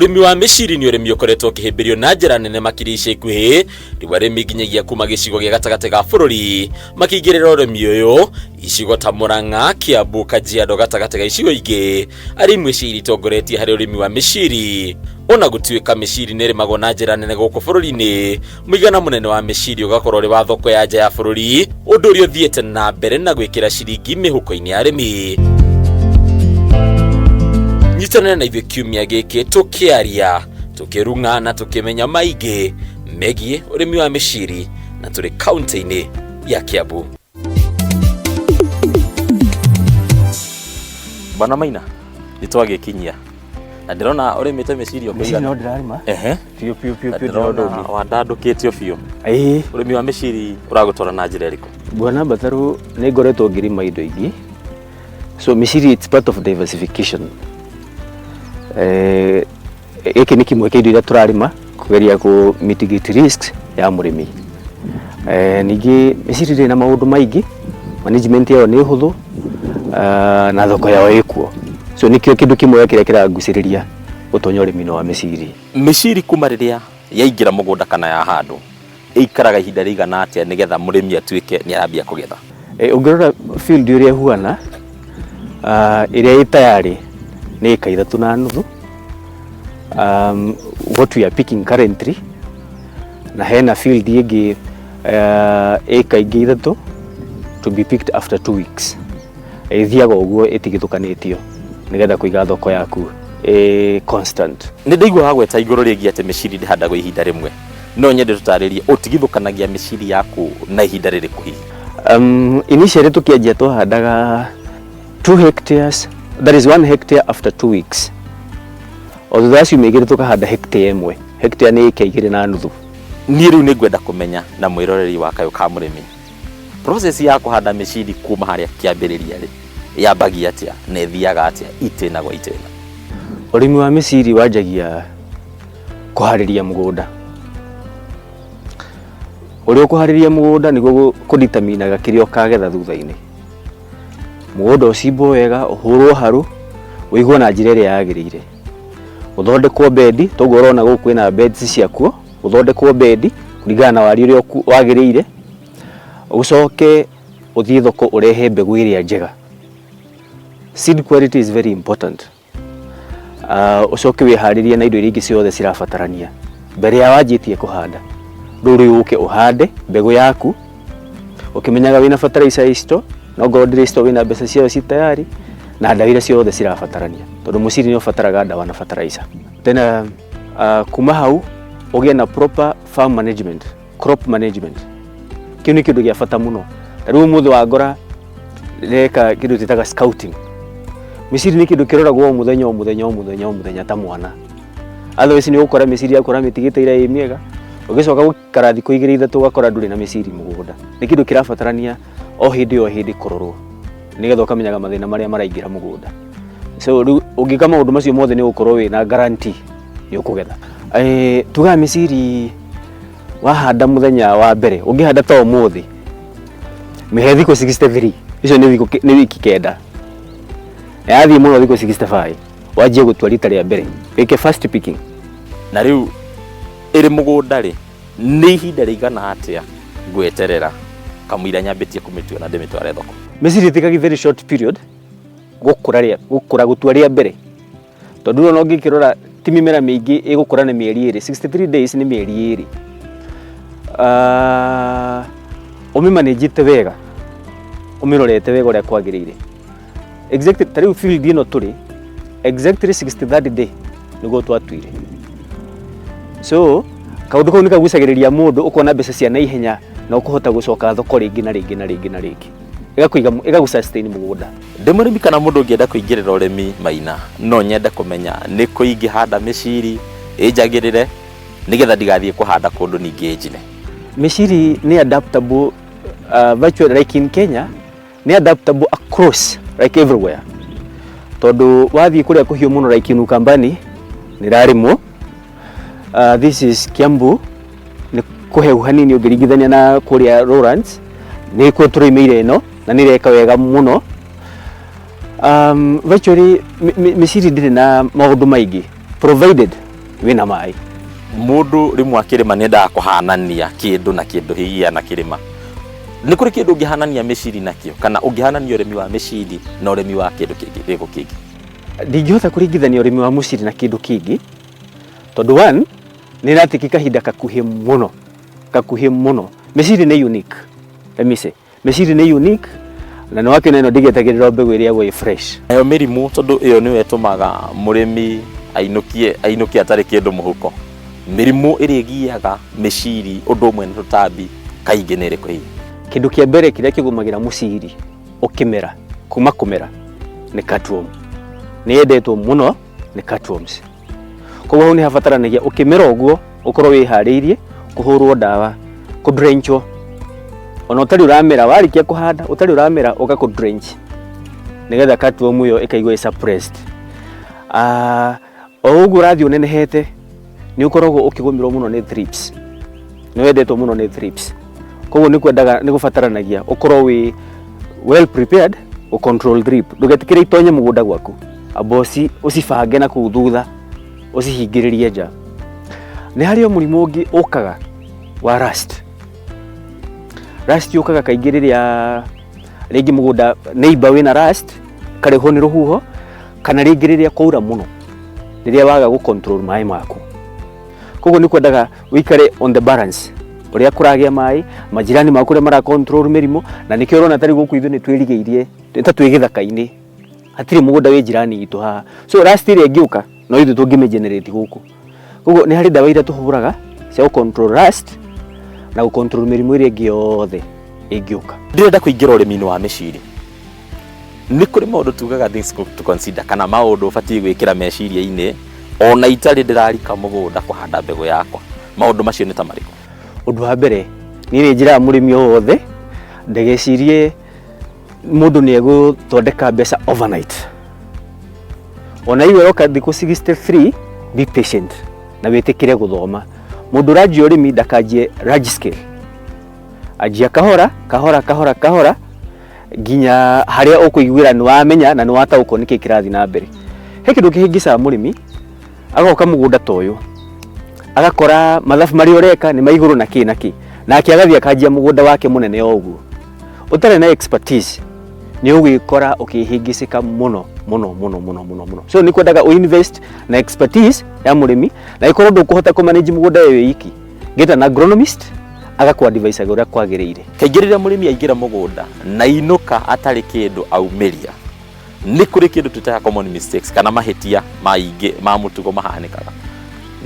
Ũrĩmi wa mĩciri nĩ ũrĩmi ũkoretwo ũkĩhĩmbĩrio na njĩra nene makĩria ica ikuhĩ. Rĩu arĩmi nginyagia kuma gĩcigo gĩa gatagatĩ ga bũrũri makĩingĩrĩra ũrĩmi ũyũ, icigo ta Murang'a, Kiambu, Kajiado gatagatĩ ga icigo ingĩ arĩ imwe cia iria itongoretie harĩ ũrĩmi wa mĩciri. Ona gũtuĩka mĩciri nĩ ĩrĩmagwo na njĩra nene gũkũ bũrũri-inĩ, mũigana mũnene wa mĩciri ũgakorwo ũrĩ wa thoko ya nja ya bũrũri, ũndũ ũrĩa ũthiĩte na mbere na gwĩkĩra ciringi mĩhuko-inĩ ya arĩmi. Nyitanĩra na ithuĩ kiumia gĩkĩ tũkĩaria, tũkĩrung'a na tũkĩmenya maingĩ megiĩ ũrĩmi wa mĩciri, na tũrĩ kaunti-inĩ ya Kiambu. Bwana Maina, nĩ twagĩkinyia na ndĩrona ũrĩmĩte mĩciri o Mĩciri kũigana. no ndĩrarĩma. Ehe. Biũ biũ biũ Na biũ ndĩrona ndĩrona ũndũ. wandandũkĩtio biũ. Ĩĩ. Ũrĩmi wa mĩciri ũragũtwara na njĩra ĩrĩkũ? Bwana Mbatharu, nĩ ngoretwo ngĩrĩma indo ingĩ. So mĩciri, it's part of diversification. Gĩkĩ nĩ kĩmwe kĩa indo iria tũrarĩma kũgeria kũ mitigate risks ya mũrĩmi. Ningĩ mĩciri ndĩrĩ na maũndũ maingĩ, management yayo nĩ hũthũ na thoko yayo ĩkuo. So nĩkĩo kĩndũ kĩmwe kĩrĩa kĩrangucĩrĩria gũtonya ũrĩmi-inĩ wa mĩciri. Mĩciri kuma rĩrĩa yaingĩra mũgũnda kana yahandwo, ĩikaraga ihinda rĩigana atĩa nĩgetha mũrĩmi atuĩke nĩ arambia kũgetha? Ũngĩrora field ũrĩa ĩhuana, ĩrĩa ĩ tayarĩ nĩ ĩka 3.5. What we are picking currently, na hena field ĩngĩ ĩka ingĩ 3 to be picked after 2 weeks. Ĩthiaga ũguo ĩtigithũkanĩtio nĩgetha kũiga thoko yaku ĩ constant. Nĩ ndaigua wagweta igũrũ rĩgiĩ atĩ mĩciri ndĩhandagwo ihinda rĩmwe. No nyende tũtarĩrie ũtigithũkanagia mĩciri yaku na ihinda rĩrĩkũ hihi? Initially tũkĩanjia twahandaga 2 hectares, that is 1 hectare after 2 weeks. O thutha wa ciumia 2 tũkahanda hectare ĩmwe. Hectare nĩ ĩka 2.5. Niĩ rĩu nĩ ngwenda kũmenya na mwĩroreri wa Kayũ ka Mũrĩmi, process ya kũhanda mĩciri kuma harĩa kĩambĩrĩria rĩ, yambagia atĩa na ĩthiaga atĩa itĩna gwa itĩna? Ũrĩmi wa mĩciri wanjagia kũharĩria mũgũnda. Ũrĩa ũkũharĩria mũgũnda nĩguo kũditaminaga kĩrĩa ũkagetha thutha-inĩ. Mũgũnda ũcimbwo wega, ũhũrwo harũ, ũigwo na njĩra ĩrĩa yagĩrĩire. Ũthondekwo bendi, toguo ũrona gũkũ kwĩna beds ciakuo, ũthondekwo bendi kũringana na wariĩ ũrĩa wagĩrĩire. Ũcoke ũthiĩ thoko ũrehe mbegũ ĩrĩa njega. Seed quality is very important. Ũcoke wĩharĩrie na indo iria ingĩ ciothe cirabatarania mbere ya wanjĩtie kũhanda. Rĩu rĩu ũke ũhande mbegũ yaku ũkĩmenyaga wĩna fertilizer ĩ store, na ongorwo ndĩrĩ store wĩna mbeca ciayo ci tayari na ndawa iria ciothe cirabatarania, tondũ mũciri nĩ ũbataraga ndawa na fertilizer. Then kuma hau ũgĩe na proper farm management, crop management. Kĩu nĩ kĩndũ gĩa bata mũno. Ta rĩu ũmũthĩ wangora ndĩreka kĩndũ twĩtaga scouting. Mĩciri nĩ kĩndũ kĩroragwo o mũthenya o mũthenya o mũthenya o mũthenya ta mwana. Otherwise nĩ ũgũkora mĩciri yaku ũramĩtigĩte ira ĩ mĩega, ũgĩcoka gũikara thikũ 2 3 ũgakora ndũrĩ na mĩciri mũgũnda. Nĩ kĩndũ kĩrabatarania o hĩndĩ o hĩndĩ kũrorwo nĩgetha ũkamenyaga mathĩna marĩa maraingĩra mũgũnda. So rĩu ũngĩka maũndũ macio mothe nĩ ũgũkorwo wĩna guarantee nĩ ũkũgetha. Tugaga mĩciri wahanda mũthenya wa mbere, ũngĩhanda ta ũmũthĩ, mĩhe thikũ 63, icio nĩ thikũ nĩ wiki 9. Na yathiĩ mũno thikũ 65, wanjie gũtua rita rĩa mbere, wĩke first picking. Na rĩu ĩrĩ mũgũnda rĩ, nĩ ihinda rĩigana atĩa ngweterera kamũira nyambĩtie kũmĩtua na ndĩmĩtware thoko? Mĩciri ĩtĩkaga very short period gũkũra rĩa, gũkũra gũtua rĩa mbere. Tondũ rĩu ona ũngĩkĩrora ti mĩmera mĩingĩ ĩgũkũra na mĩeri 2, 63 days nĩ mĩeri 2. Ũmĩmanĩnjĩte wega, ũmĩrorete wega ũrĩa kwagĩrĩire. Exactly, ta rĩu field ĩno tũrĩ, exactly 63rd day nĩguo twatuire. So, kaũndũ kau nĩ kagucagĩrĩria mũndũ ũkona mbeca cia naihenya na ũkũhota gũcoka thoko rĩngĩ na rĩngĩ na rĩngĩ na rĩngĩ. Ĩgakũiga, ĩgagũ sustain mũgũnda. Ndĩ mũrĩmi kana mũndũ ũngĩenda kũingĩrĩra ũrĩmi Maina, no nyende kũmenya nĩ kũ ingĩhanda mĩciri ĩnjagĩrĩre nĩgetha ndigathiĩ kũhanda kũndũ ningĩ ĩnjine. Mĩciri nĩ adaptable, virtually like in Kenya, nĩ adaptable across like everywhere. Tondũ wathiĩ kũrĩa kũhiũ mũno like in Ukambani nĩ ĩrarĩmwo. This is Kiambu, nĩ kũhehu hanini ũngĩringithania na kũrĩa Lowlands, nĩkuo tũrĩmĩire ĩno na nĩ ĩreka wega mũno. Virtually mĩciri ndĩrĩ na maũndũ maingĩ provided Wĩna maĩ. Mũndũ rĩmwe akĩrĩma nĩ endaga kũhanania kĩndũ na kĩndũ hihi anakĩrĩma. Nĩ kũrĩ kĩndũ ũngĩhanania mĩciri nakĩo, kana ũngĩhanania ũrĩmi wa mĩciri na ũrĩmi wa kĩndũ kĩngĩ gĩkũ kĩngĩ? Ndingĩhota kũringithania ũrĩmi wa mũciri na kĩndũ kĩngĩ, tondũ one, nĩ ĩratĩki kahinda kakuhĩ mũno, kakuhĩ mũno. Mĩciri nĩ unique, let me say, mĩciri nĩ unique, na nĩ wakĩona ĩno ndĩgetagĩrĩra mbegũ ĩrĩa ĩ fresh. Nayo mĩrimũ, tondũ ĩyo nĩyo ĩtũmaga mũrĩmi ainũkie ainũkie atarĩ kĩndũ mũhuko, mĩrimũ ĩrĩa ĩgiaga mĩciri ũndũ ũmwe na tũtambi kaingĩ nĩ ĩrĩkũ hihi? Kĩndũ kĩa mbere kĩrĩa kĩgũmagĩra mũciri ũkĩmera, kuma kũmera, nĩ cutworm. Nĩ yendetwo mũno nĩ cutworms. Koguo hau nĩ habataranagia ũkĩmera ũguo ũkorwo wĩharĩirie kũhũrwo ndawa, kũdrenchwo. Ona ũtarĩ ũramera, warĩkia kũhanda ũtarĩ ũramera, ũka kũdrench nĩgetha cutworm ĩyo ĩkaigua ĩ suppressed. O ũguo ũrathiĩ ũnenehete, nĩ ũkoragwo ũkĩgũmĩrwo mũno nĩ thrips. Nĩ wendetwo mũno nĩ thrips. Koguo nĩ kwendaga, nĩ gũbataranagia ũkorwo wĩ well prepared gũ control thrip. Ndũgetĩkĩre itonye mũgũnda gwaku, amba ũcibange na kũu thutha, ũcihingĩrĩrie nja. Nĩ harĩ o mũrimũ ũngĩ ũkaga wa rust. Rust yũkaga kaingĩ rĩrĩa rĩngĩ mũgũnda neighbor wĩna rust, karehwo nĩ rũhuho, kana rĩngĩ rĩrĩa kwaura mũno, rĩrĩa waga gũ control maĩ maku. Koguo nĩ kwendaga ũikare on the balance, ũrĩa kũragĩa maĩ, majirani maku ũrĩa mara control mĩrimũ, na nĩkĩo ũrona tarĩu gũkũ ithuĩ nĩ twĩrigĩirie, nĩ ta twĩ gĩthaka-inĩ, hatirĩ mũgũnda wĩ jirani itũ haha. So rust ĩrĩa ĩngĩũka no ithuĩ tũngĩmĩ generate gũkũ. Koguo nĩ harĩ ndawa iria tũhũraga cia gũ control rust na gũ control mĩrimũ ĩrĩa ĩngĩ yothe ĩngĩũka. Ndĩrenda kũingĩra ũrĩmi-inĩ wa mĩciri, nĩ kũrĩ maũndũ tugaga things to consider, kana maũndũ ũbatiĩ gwĩkĩra meciria-inĩ ona itarĩ ndĩrarika mũgũnda kũhanda mbegũ yakwa? Maũndũ macio nĩ ta marĩkũ? Ũndũ wa mbere, niĩ nĩ njĩraga mũrĩmi o wothe ndagecirie mũndũ nĩ egũthondeka mbeca overnight. Ona iwe ũroka thikũ 63, be patient na wĩtĩkĩre gũthoma. Mũndũ ũranjia ũrĩmi ndakanjie large scale, anjia kahora kahora kahora kahora nginya harĩa ũkũiguĩra nĩ wamenya na nĩ wataũkwo nĩkĩ kĩrathiĩ na mbere. He kĩndũ kĩhĩngĩcaga mũrĩmi, agoka mũgũnda ta ũyũ, agakora mathabu marĩa ũreka nĩ ma igũrũ na kĩ na kĩ, nake agathiĩ akanjia mũgũnda wake mũnene o ũguo ũtarĩ na expertise. Nĩ ũgwĩkora ũkĩhĩngĩcĩka mũno mũno mũno mũno mũno mũno. So nĩ kwendaga ũinvest na expertise ya mũrĩmi, na ĩkorwo ndũkũhota kũmanage mũgũnda ũyũ wĩ iki, get an agronomist agakũ-advise ũrĩa kwagĩrĩire. Kaingĩ rĩrĩa mũrĩmi aingĩra mũgũnda na inũka atarĩ kĩndũ aumĩria, nĩ kũrĩ kĩndũ twĩtaga common mistakes, kana mahĩtia maingĩ ma mũtugo mahanĩkaga.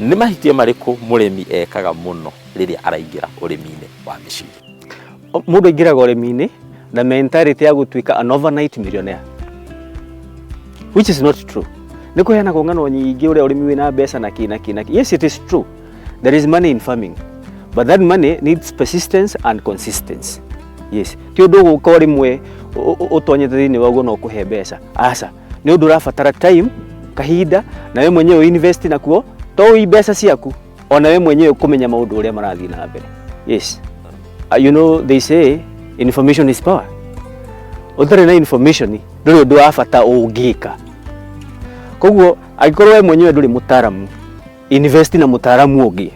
Nĩ mahĩtia marĩkũ mũrĩmi ekaga mũno rĩrĩa araingĩra ũrĩmi-inĩ wa mĩciri? Mũndũ aingĩraga ũrĩmi-inĩ na mentality ya gũtuĩka an overnight millionaire, which is not true. Nĩ kũheanagwo ng'ano nyingĩ ũrĩa ũrĩmi wĩna mbeca na kĩ na kĩ na kĩ. Yes, it is true, there is money in farming, but that money needs persistence and consistency. Yes, ti ũndũ ũgũka o rĩmwe ũtonyete thĩinĩ waguo na ũkũhe mbeca, aca. Nĩ ũndũ ũrabatara time, kahinda, na we mwenyewe invest nakuo, to ui mbeca ciaku, ona we mwenyewe kũmenya maũndũ ũrĩa marathiĩ na mbere. Yes, you know they say information is power. Ũtarĩ na information, ndũrĩ ũndũ wa bata ũngĩka. Koguo angĩkorwo we mwenyewe ndũrĩ mũtaaramu, invest na mũtaaramu ũngĩ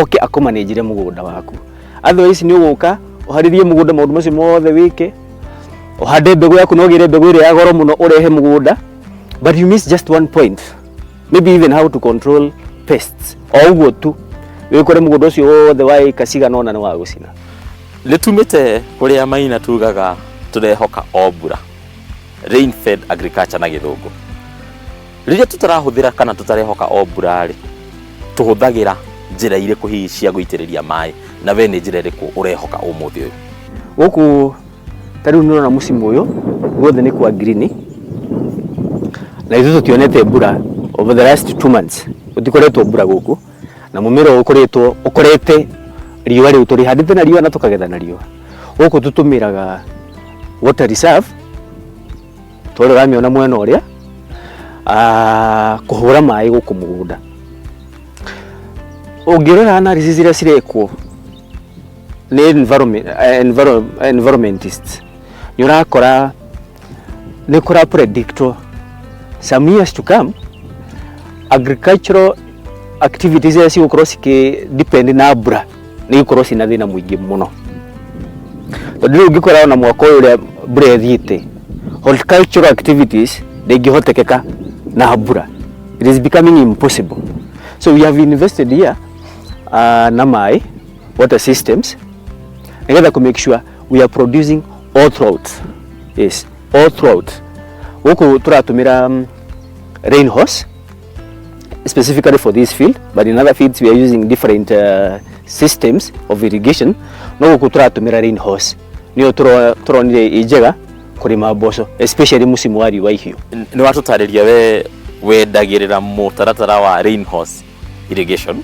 oke akũmanĩnjĩre mũgũnda waku. Otherwise nĩ ũgũka ũharĩrie mũgũnda, maũndũ macio mothe wĩke, ũhande mbegũ yaku, no ũgĩre mbegũ ĩrĩa ya goro mũno ũrehe mũgũnda, but you miss just one point, maybe even how to control pests. O ũguo tu wĩkore mũgũnda ũcio wothe wa ĩka cigana ũna nĩ wa gũcina. Nĩ tumĩte kũrĩa maina tugaga tũrehoka o mbura, rain fed agriculture na Gĩthũngũ. Rĩrĩa tũtarahũthĩra kana tũtarehoka o mbura rĩ, tũhũthagĩra njĩra irĩkũ hihi cia gũitĩrĩria maĩ, na we nĩ njĩra ĩrĩkũ ũrehoka ũmũthĩ ũyũ? Gũkũ ta rĩu nĩũrona mũciĩ ũyũ guothe nĩ kwa green, na ithuĩ tũtionete mbura over the last 2 months. Gũtikoretwo mbura gũkũ, na mũmera ũyũ ũkoretwo ũkorete riũa. Rĩu tũrĩhandĩte na riũa na tũkagetha na riũa. Gũkũ tũtũmĩraga water reserve tũrĩa ũramĩona mwena ũrĩa, kũhũra maĩ gũkũ mũgũnda. Ũngĩrora analysis iria cirekwo nĩ environmentists, nĩ ũrakora nĩ kũra predictwo some years to come agricultural Activities iria cigũkorwo cikĩ depend na mbura nĩ igũkorwo ciĩna thĩna mũingĩ mũno, tondũ rĩu ũngĩkora ona mwaka ũyũ ũrĩa mbura ĩthiĩte, horticultural activities ndĩngĩhotekeka na mbura. It is becoming impossible. So we have invested here na maĩ, water systems, nĩgetha kũ make sure we are producing all throughout. Yes, all throughout. Gũkũ tũratũmĩra rain hose specifically for this field, but in other fields we are using different systems of irrigation. No gũkũ tũratũmĩra rain hose nĩyo tũronire ĩ njega kũrĩma mboco, especially mũsimu wa riũa ihiũ. Nĩ watũtarĩria we wendagĩrĩra mũtaratara wa rain hose irrigation.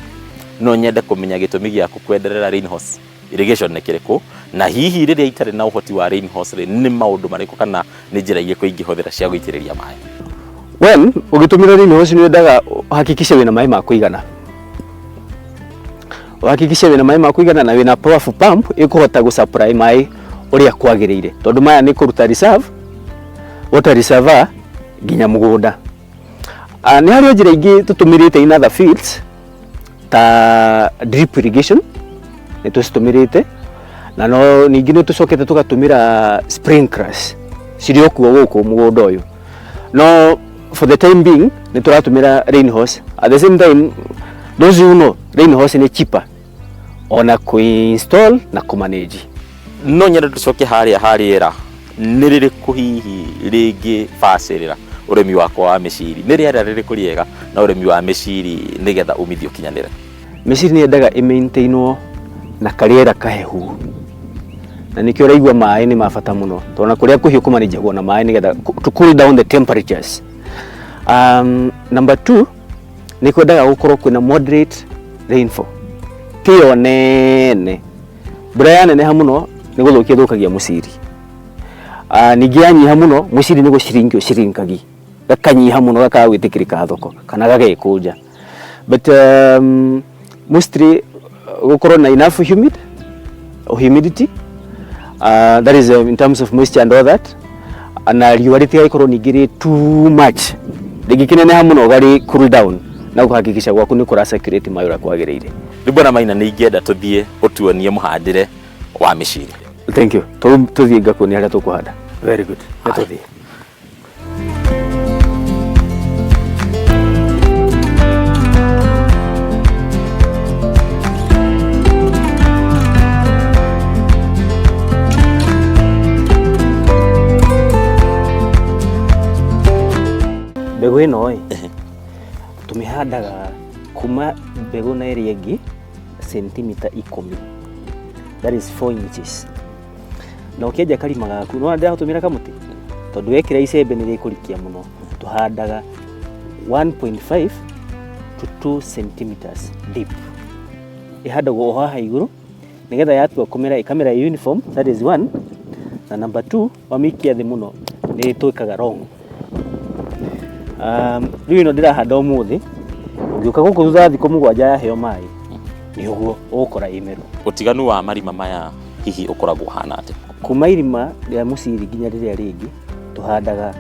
No nyende kũmenya gĩtũmi gĩaku kwenderera rain hose irrigation nĩ kĩrĩkũ, na hihi rĩrĩa itarĩ na ũhoti wa rain hose rĩ, nĩ maũndũ marĩkũ kana nĩ njĩra irĩkũ ingĩhũthĩra cia gũitĩrĩria maĩ? When ũgĩtũmĩra rain hose, nĩ wendaga uhakikishe wĩna maĩ ma kũigana, uhakikishe wĩna maĩ ma kũigana na wĩna powerful pump ĩkũhota gũ supply maĩ ũrĩa kwagĩrĩire, tondũ maya nĩ kũruta reserve, water reservoir nginya mũgũnda. Nĩ harĩ njĩra ingĩ tũtũmĩrĩte in other fields ta drip irrigation, nĩ tũcitũmĩrĩte, na no ningĩ nĩ tũcokete tũgatũmĩra sprinklers cirĩ o kuo gũkũ mũgũnda ũyũ. No for the time being nĩ tũratũmĩra rain hose. At the same time, those who know, rain hose nĩ cheaper ona kũ-install na kũ-manage. No nyende tũcoke harĩa harĩera nĩ rĩrĩkũ hihi rĩngĩbacĩrĩra ũrĩmi wakwa wa mĩciri, nĩ rĩera rĩrĩkũ rĩega na ũrĩmi wa mĩciri nĩgetha umithio ũkinyanĩre? Mĩciri nĩ yendaga ĩ-maintainwo na karĩera kahehu, na nĩkĩo ũraigua maĩ nĩ ma bata mũno, tondũ na kũrĩa kũhiũ kũmanĩnjagwo na maĩ nĩgetha to cool down the temperatures. Number two, nĩ kwendaga gũkorwo kwĩna moderate rainfall, tiyo nene. Mbura yaneneha mũno nĩ gũthũkia ĩthũkagia mũciri. Ningĩ yanyiha mũno, mũciri nĩ gũciringi ũciringagi gakanyiha mũno, gakaga gwĩtĩkĩrĩka thoko kana gagekũnja. But mostly gũkorwo na enough humidity, that is in terms of moisture and all that, na riũa rĩtigagĩkorwo ningĩ rĩ too much, rĩngĩkĩneneha mũno garĩ cool down na gũhakikisha gwaku nĩ kũra circulate maĩ ũrĩa kwagĩrĩire. Rĩu bwana Maina, nĩ ingĩenda tũthiĩ ũtuonie mũhandĩre wa mĩciri. Thank you. Tũthiĩ ngakuonia harĩa tũkũhanda. Very good, nĩ tũthiĩ. Mbegũ ĩno ĩ tũmĩhandaga kuma mbegũ na ĩrĩa ĩngĩ sentimita 10, that is 4 inches. Na ũkĩenja karima gaku no ndĩratũmĩra kamũtĩ, tondũ wekĩra icembe nĩ rĩkũrikia mũno. Tũhandaga 1.5 to 2 centimeters deep. Ĩhandagwo o haha igũrũ nĩgetha yatua kũmera ĩkamera ĩ uniform, that is one. Na number two, wamĩikia thĩ mũno nĩ ĩtwĩkaga wrong. Rĩu ĩno ndĩrahanda ũmũthĩ, ũngĩũka gũkũ thutha wa thikũ 7 yaheo maĩ, nĩ ũguo ũgũkora ĩ mĩru. Ũtiganu wa marima maya hihi ũkoragwo ũhana atĩa? Kuma irima rĩa mũciri nginya rĩrĩa rĩngĩ tũhandaga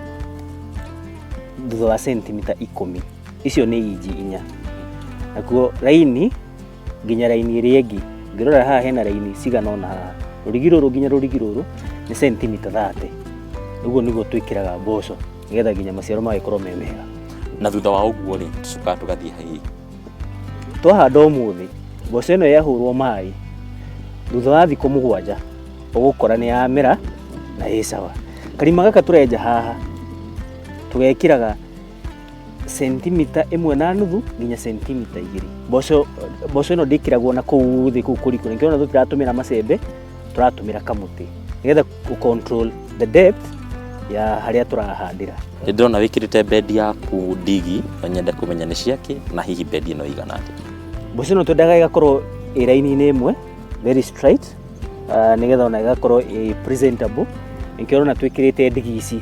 thutha wa sentimita 10, icio nĩ inji 4. Nakuo raini nginya raini ĩrĩa ĩngĩ, ngĩrora haha hena raini cigana ũna haha, rũrigi rũrũ nginya rũrigi rũrũ nĩ sentimita 30. Ũguo nĩguo twĩkĩraga mboco nĩgetha nginya maciaro magĩkorwo me mega. Na thutha wa ũguo rĩ, tũcokaga tũgathiĩ hihi? Twahanda ũmũthĩ, mboco ĩno yahũrwo maĩ, thutha wa thikũ 7 ũgũkora nĩ yamera na ĩ sawa. Karima gaka tũrenja haha tũgekĩraga sentimita 1.5 nginya sentimita 2. Mboco ĩno ndĩkĩragwo na kũu thĩ kũu kũriku, nĩkĩo ũrona tũtiratũmĩra macembe, tũratũmĩra kamũtĩ nĩgetha gũ control the depth ya harĩa tũrahandĩra. Nĩ ndĩrona wĩkĩrĩte bedi yaku ndigi, na nyende kũmenya nĩ ciakĩ na hihi bedi ĩno ĩigana atĩa? Mboco ĩno twendaga ĩgakorwo ĩ raini-inĩ ĩmwe, very straight, nĩgetha ona ĩgakorwo ĩ presentable. Nĩkĩo ũrona twĩkĩrĩte ndigi ici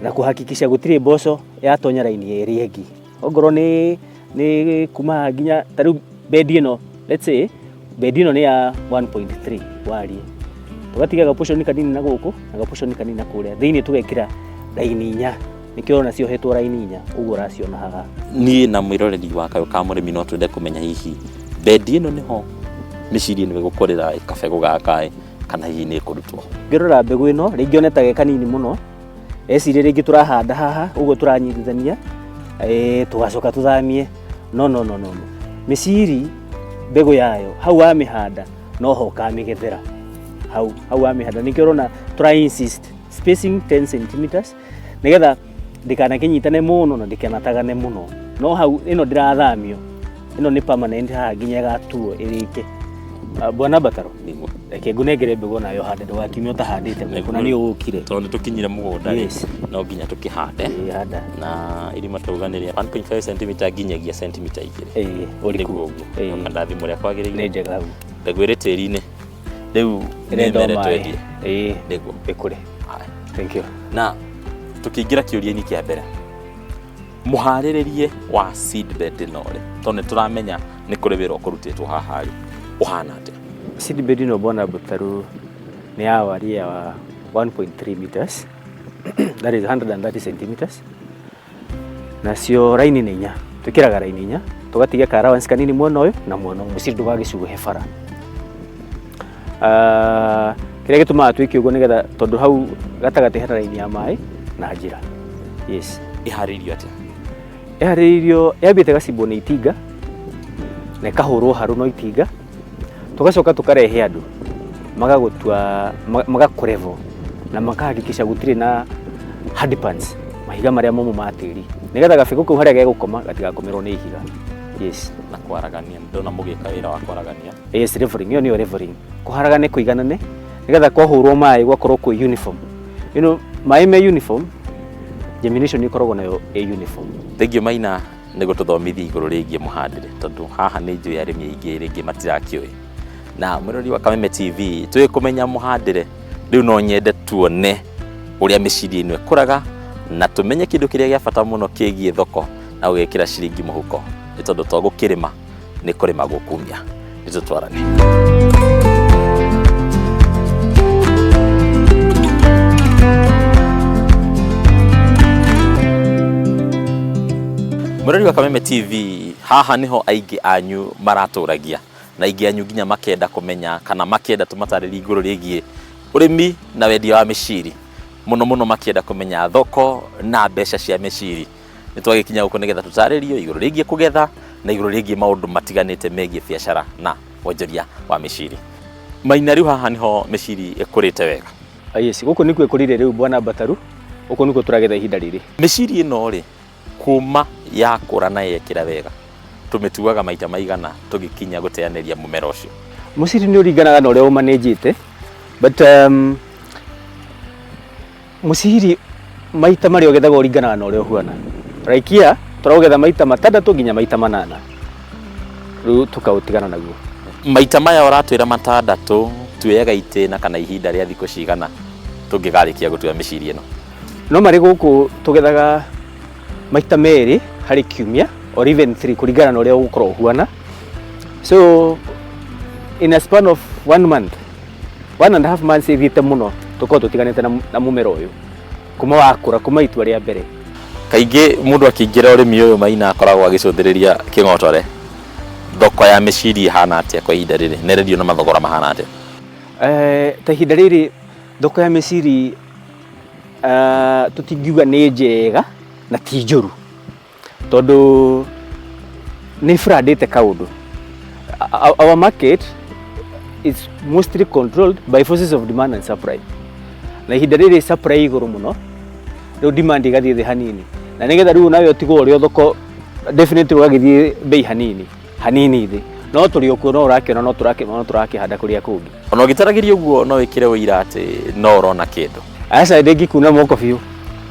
na kũhakikisha gũtirĩ mboco yatonya raini ĩrĩa ĩngĩ. Ongorwo nĩ kuma haha nginya ta rĩu bedi ĩno, let's say bedi ĩno nĩ ya 1.3 wariĩ, tũgatiga ga portion kanini na gũkũ na ga portion kanini na kũrĩa thĩinĩ, tũgekĩra raini 4. Nĩkĩo ũrona ciohetwo raini inya ũguo ũraciona haha. Niĩ na mwĩroreri wa Kayũ ka Mũrĩmi no twende kũmenya hihi bendi ĩno nĩho mĩciri ĩno ĩgũkũrĩra kabegũ gaka ĩ, kana hihi nĩ ĩkũrutwo. Ngĩrora mbegũ ĩno rĩngĩ one ta ge kanini mũno, eciria rĩngĩ tũrahanda haha ũguo tũranyitithania, tũgacoka tũthamie. No no no no no. Mĩciri mbegũ yayo hau wamĩhanda noho ũkamĩgethera. Hau hau wamĩhanda nĩkĩo ũrona tũra insist spacing 10 centimeters nĩgetha ndĩkanakĩnyitane mũno na ndĩkanatagane mũno. No hau ĩno ndĩrathamio, ĩno nĩ permanent haha nginya ĩgatuo ĩrĩke. Bwana Bataro, Nĩguo. Reke ngũnengere mbegũ nayo ũhande ndũgakiume ũtahandĩte gũkũ na nĩ ũkire. Tondũ nĩ tũkinyire mũgũnda rĩ, Yes. no nginya tũkĩhande. Ĩĩ, handa. Na irima twauga nĩ rĩa 1.5 cm nginyagia sentimita igĩrĩ. Ĩĩ, ũriku. Nĩguo ũguo. Ĩĩ. Nyoka ndathimũ ũrĩa kwagĩrĩire. Nĩ njega hau. Mbegũ ĩrĩ tĩri-inĩ. Rĩu nĩ Ĩrenda o mĩmera maĩ. twendie. Ĩĩ. Nĩguo. Ĩkũre. Haya. Thank you. Na tũkĩingĩra kĩũria-inĩ kĩa mbere, mũharĩrĩrie wa seedbed ĩno rĩ, tondũ nĩ tũramenya nĩ kũrĩ wĩra ũkũrutĩtwo haha rĩ, ũhana atĩa? Seedbed ĩno Bwana Butaru nĩ ya wariĩ wa 1.3 meters, that is 130 centimeters. Nacio raini nĩ inya, twĩkĩraga raini inya, tũgatigia ka allowance kanini mwena ũyũ na mwena ũyũ, mũciri ndũgagĩcuhe bara. Kĩrĩa gĩtũmaga twĩke ũguo nĩgetha tondũ hau gatagatĩ hena raini ya maĩ na njĩra. Yes. Ĩharĩirio atĩa? Ĩharĩirio yambĩte gacimbwo nĩ itinga na ĩkahũrwo harũ no itinga, tũgacoka tũkarehe andũ magagũtua, magakũrevo na makahakikisha gũtirĩ na hard pans, mahiga marĩa momũ ma tĩri, nĩgetha gabegũ kau harĩa gegũkoma gatigakomerwo nĩ ihiga. Yes. Na kwaragania, ndona mũgĩka wĩra wa kwaragania. Yes, leveling, ĩyo nĩyo leveling. Kũharagane kũiganane nĩgetha kwahũrwo maĩ gwakorwo kwĩ uniform. You know, maĩ me uniform, germination ĩkoragwo nayo ĩ uniform. Thengiũ Maina nĩ gũtũthomithia igũrũ rĩgiĩ mũhandĩre, tondũ haha nĩ njũĩ arĩmi aingĩ rĩngĩ matirakĩũĩ. Na mwĩrori wa Kameme TV, tũĩ kũmenya mũhandĩre, rĩu no nyende tuone ũrĩa mĩciri ĩno ĩkũraga na tũmenye kĩndũ kĩrĩa gĩa bata mũno kĩgiĩ thoko na gũgĩkĩra ciringi mũhuko, nĩ tondũ to gũkĩrĩma nĩ kũrĩma gũkumia. Nĩ tũtwarane. Mwĩrori wa Kameme TV, haha nĩho aingĩ anyu maratũragia na aingĩ anyu nginya makenda kũmenya kana makenda tũmatarĩrie igũrũ rĩgiĩ ũrĩmi na wendia wa mĩciri, mũno mũno makĩenda kũmenya thoko na mbeca cia mĩciri. Nĩ twagĩkinya gũkũ nĩgetha tũtarĩrio igũrũ rĩgiĩ kũgetha na igũrũ rĩgiĩ maũndũ matiganĩte megiĩ biacara na wonjoria wa mĩciri. Maina, rĩu haha nĩho mĩciri ĩkũrĩte wega. Yes, gũkũ nĩkuo ĩkũrĩire rĩu Bwana Bataru, gũkũ nĩkuo tũragetha ihinda rĩrĩ. Mĩciri ĩno rĩ, kuma yakũra na yekĩra wega, tũmĩtuaga maita maigana tũgĩkinya gũteanĩria mũmera ũcio? Mũciri nĩ ũringanaga na ũrĩa ũmanĩnjĩte, but mũciri maita marĩa ũgethaga ũringanaga na ũrĩa ũhuana. Like here, tũraũgetha maita matandatũ nginya maita manana, rĩu tũkaũtigana naguo. Maita maya ũratwĩra matandatũ, tuoyaga itĩna kana ihinda rĩa thikũ cigana tũngĩkarĩkia gũtua mĩciri ĩno? No marĩ gũkũ tũgethaga maita merĩ harĩ kiumia or even 3 kũringana na ũrĩa ũgũkorwo ũhuana. So in a span of 1 month, 1.5 months ĩthiĩte mũno, tũkorwo tũtiganĩte na mũmera ũyũ kuma wakũra, kuma itua rĩa mbere. Kaingĩ mũndũ akĩingĩra ũrĩmi ũyũ Maina akoragwo agĩcũthĩrĩria kĩng'otore. Thoko ya mĩciri ĩhana atĩa kwa ihinda rĩrĩ? Na ĩrendio na mathogora mahana atĩa? Ta ihinda rĩrĩ thoko ya mĩciri tũtingiuga nĩ njega na ti njũru, tondũ nĩ ĩbrandĩte kaũndũ. Our market is mostly controlled by forces of demand and supply. Na ihinda rĩrĩ supply igũrũ mũno, rĩu demand ĩgathiĩ thĩ hanini. Na nĩgetha rĩu nawe ũtigwo ũrĩ o thoko, definitely ũgagĩthiĩ bei hanini hanini thĩ. No tũrĩ o kuo, no ũrakĩona, no tũrakĩona, no tũrakĩhanda kũrĩa kũngĩ. Ona ũgĩtaragĩria ũguo no wĩkĩre ũira atĩ no ũrona kĩndũ. Aca, ndĩngĩkuna moko biũ.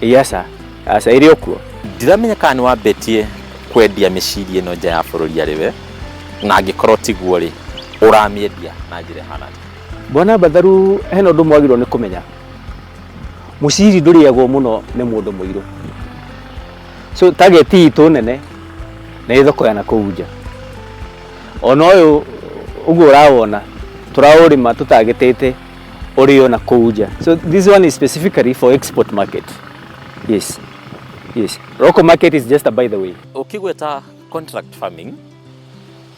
Ĩĩ, aca. Aca, ĩrĩ o kuo. Ndiramenya kana nĩ wambĩtie kwendia mĩciri ĩno nja ya bũrũri arĩ we, na angĩkorwo tiguo rĩ, ũramĩendia na njĩra ĩhana atĩa? Bwana Batharu, hena ũndũ mwagĩrĩirwo nĩ kũmenya. Mũciri ndũrĩagwo mũno nĩ mũndũ mũirũ. So target itũ nene nĩ thoko ya nakũu nja. Ona ũyũ ũguo ũrawona tũraũrĩma tũtagĩtĩte ũrĩo nakũu nja. So this one is specifically for export market. Yes. Yes, local market is just a by the way. Ũkĩgweta contract farming,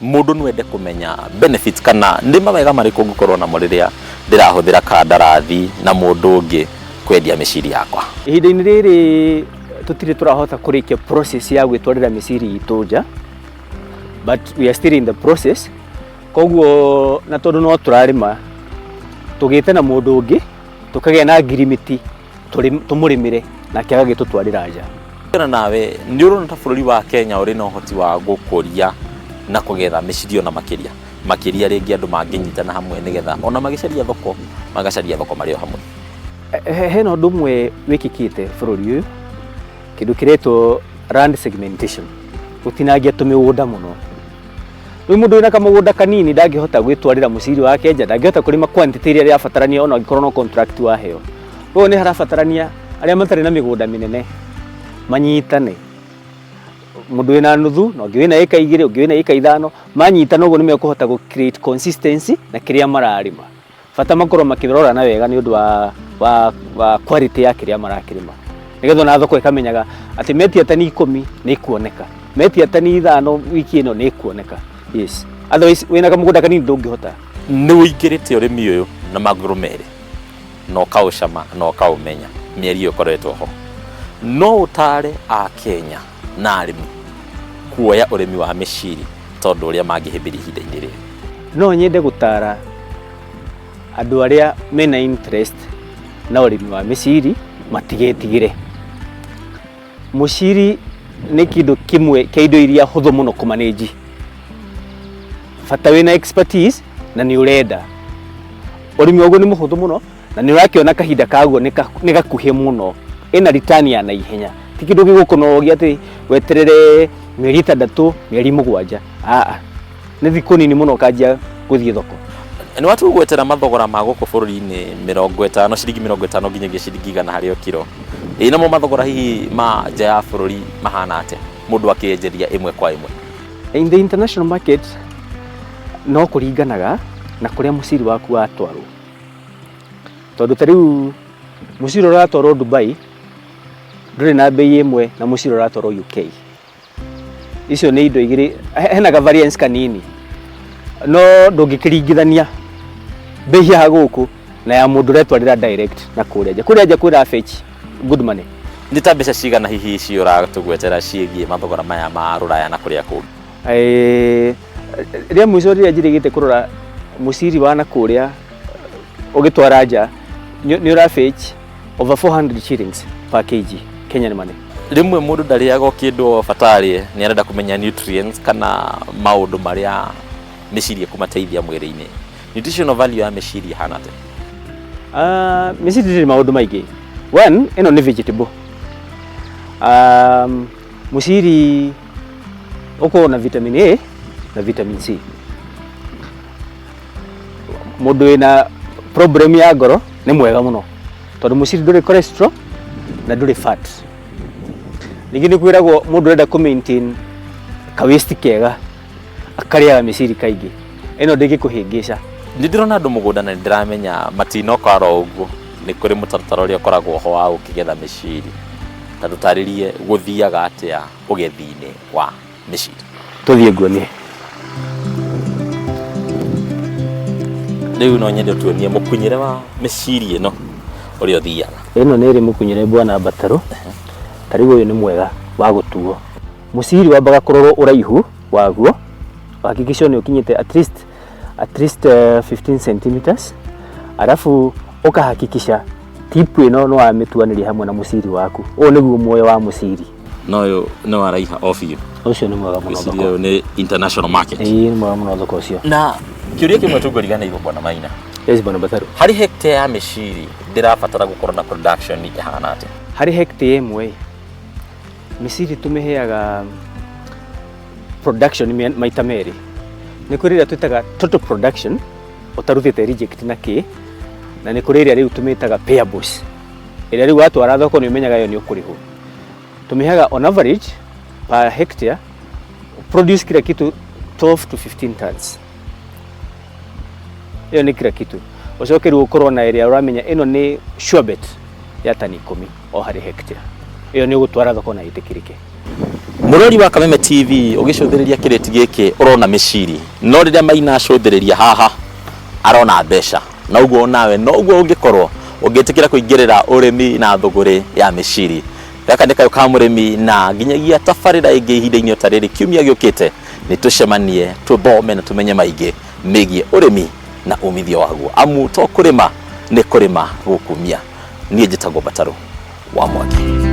mũndũ no ende kũmenya benefits kana nĩ mawega marĩkũ ngũkorwo namo rĩrĩa ndĩrahũthĩra kandarathi na mũndũ ũngĩ kwendia mĩciri yakwa. Ihinda-inĩ rĩrĩ tũtirĩ tũrahota kũrĩkia process ya gwĩtwarĩra mĩciri itũ nja, but we are still in the process. Koguo na tondũ no tũrarĩma, tũgĩte na mũndũ ũngĩ, tũkagĩa na ngirimiti, tũmũrĩmĩre nake agagĩtũtwarĩra nja. Na nawe nĩ ũrona ta bũrũri wa Kenya ũrĩ na ũhoti wa gũkũria na kũgetha mĩciri ona makĩria makĩria rĩngĩ andũ mangĩnyitana hamwe nĩgetha ona magĩcaria thoko magacaria thoko marĩ o hamwe? Hena ũndũ ũmwe wĩkĩkĩte bũrũri ũyũ, kĩndũ kĩretwo land segmentation, gũtinangia tũmĩgũnda mũno. Rĩu mũndũ wĩna kamũgũnda kanini ndangĩhota gwĩtwarĩra mũciri wake nja, ndangĩhota kũrĩma quantity ĩrĩa ĩrabatarania ona angĩkorwo no contract waheo. Koguo nĩ harabatarania arĩa matarĩ na mĩgũnda mĩnene manyitane, mũndũ wĩna nuthu na ũngĩ wĩna ĩka 2, ũngĩ wĩna ĩka 5, manyitana ũguo nĩ mekũhota gũ create consistency na kĩrĩa mararĩma. Bata makorwo makĩrorana wega nĩ ũndũ wa quality ya kĩrĩa marakĩrĩma, nĩgetha ona thoko ĩkamenyaga atĩ metia tani 10 nĩ ikuoneka, metia tani 5 wiki ĩno nĩ ikuoneka. Yes, otherwise wĩna kamũgũnda kanini ndũngĩhota. Nĩ ũingĩrĩte ũrĩmi ũyũ na magũrũ merĩ na ũkaũcama na ũkaũmenya mĩeri ĩyo ũkoretwo ho, no ũtare a Kenya na arĩmi kuoya ũrĩmi wa mĩciri tondũ ũrĩa mangĩhĩmbĩria ihinda-inĩ rĩrĩ? No nyende gũtara andũ arĩa mena interest na ũrĩmi wa mĩciri matigetigĩre. Mũciri nĩ kĩndũ kĩmwe kĩa indo iria hũthũ mũno kũmanage, bata wĩna expertise na nĩ ũrenda. Ũrĩmi waguo nĩ mũhũthũ mũno na nĩ ũrakĩona kahinda kaguo nĩ gakuhĩ mũno, ĩna return ya naihenya, ti kĩndũ gĩgũkũnogia atĩ weterere mĩeri 6, mĩeri 7. Aa, nĩ thikũ nini mũno ũkanjia gũthiĩ thoko. Nĩ watũgwetera mathogora ma gũkũ bũrũri-inĩ 50, ciringi 50 nginyagia ciringi 100 harĩ o kiro. Ĩ namo mathogora hihi ma nja ya bũrũri mahana atĩa mũndũ akĩenjeria ĩmwe kwa ĩmwe? In the international market no kũringanaga na kũrĩa mũciri waku watwarwo, tondũ ta rĩu mũciri ũratwarwo Dubai ndũrĩ na bei ĩmwe na mũciri ũratwarwo UK. Icio nĩ indo igĩrĩ, hena ka variance kanini, no ndũngĩkĩringithania bei ya gũkũ na ya mũndũ ũretwarĩra direct na kũrĩa nja. Kũrĩa nja kwĩra fetch good money. Nĩ ta mbeca cigana hihi icio ũratũgwetera ciĩgiĩ mathogora maya ma rũraya na kũrĩa kũngĩ? Rĩa mũico rĩrĩa njĩrĩgĩte kũrora mũciri wa na kũrĩa ũgĩtwara nja nĩ ũra fetch over 400 shillings per kg Kenyan money. Rĩmwe mũndũ ndarĩaga o kĩndũ o bata arĩe, nĩ arenda kũmenya nutrients kana maũndũ marĩa mĩciri ĩkũmateithia mwĩrĩ-inĩ. Nutritional value ya mĩciri ĩhana atĩa? Mĩciri ndĩrĩ maũndũ maingĩ. One, ĩno nĩ vegetable. Mũciri ũkoragwo na vitamin A na vitamin C. Mũndũ wĩna problem ya ngoro nĩ mwega mũno tondũ mũciri ndũrĩ cholesterol na ndũrĩ fat. Ningĩ nĩ kwĩragwo mũndũ ũrenda kũ maintain ka waist kega akarĩaga mĩciri kaingĩ. Ĩno ndĩngĩkũhĩngĩca. Nĩ ndĩrona andũ mũgũnda na nĩ ndĩramenya matinoka oro ũguo, nĩ kũrĩ mũtaratara ũrĩa ũkoragwo ho wa gũkĩgetha mĩciri. Ta tũtarĩrie gũthiaga atĩa ũgethi-inĩ wa mĩciri. Tũthiĩ nguonie. Rĩu no nyende ũtuonie mũkunyĩre wa mĩciri ĩno ũrĩa ũthiaga. Ĩno nĩ ĩrĩ mũkunyĩre bwana Mbatarũ. Ta rĩu ũyũ nĩ mwega wa gũtuo. Mũciri wambaga kũrorwo ũraihu waguo, hakikisha nĩ ũkinyĩte at least 15 centimeters, alafu ũkahakikisha tip ĩno nĩ wamĩtuanĩria hamwe na mũciri waku. Ũyũ nĩguo muoyo wa mũciri. Na ũyũ nĩ waraiha o biũ. Ũcio nĩ mwega mũno Mĩciri thoko. Ũyũ nĩ international market. Ĩĩ, nĩ mwega mũno thoko ũcio. Na kĩũria kĩmwe tũngũriganĩirwo, bwana Maina. Yes, bwana Mbatarũ. Harĩ hectare ya mĩciri ndĩrabatara gũkorwo na production ĩhana atĩa? Harĩ hectare ĩmwe mĩciri tũmĩheaga production maita merĩ. Nĩ kũrĩ ĩrĩa twĩtaga total production ũtarutĩte reject na kĩ, na nĩ kũrĩ ĩrĩa rĩu tũmĩtaga payables, ĩrĩa rĩu watwara thoko nĩ ũmenyaga ĩyo nĩ ũkũrĩhwo. Tũmĩheaga on average per hectare produce kila kitu 12 to 15 tons. Ĩyo nĩ kila kitu. Ũcoke rĩu ũkorwo na ĩrĩa ũramenya ĩno nĩ sure bet ya tani 10 o harĩ hectare. Ĩyo nĩ ũgũtwara thoko na ĩtĩkĩrĩke. Mũrori wa Kameme TV, ũgĩcũthĩrĩria kĩrĩti gĩkĩ ũrona mĩciri, no rĩrĩa Maina acũthĩrĩria haha arona mbeca. Na ũguo nawe noguo ũngĩkorwo ũngĩtĩkĩra kũingĩrĩra ũrĩmi na thũgũrĩ ya mĩciri. Gaka nĩ kayũ ka mũrĩmi, na nginyagia tabarĩra ĩngĩ ihinda-inĩ o ta rĩrĩ kiumia gĩũkĩte, nĩ tũcemanie tũthome na tũmenye maingĩ megiĩ ũrĩmi na umithio waguo, amu to kũrĩma nĩ kũrĩma gũkumia. Niĩ njĩtagwo Mbatarũ wa Mwangi.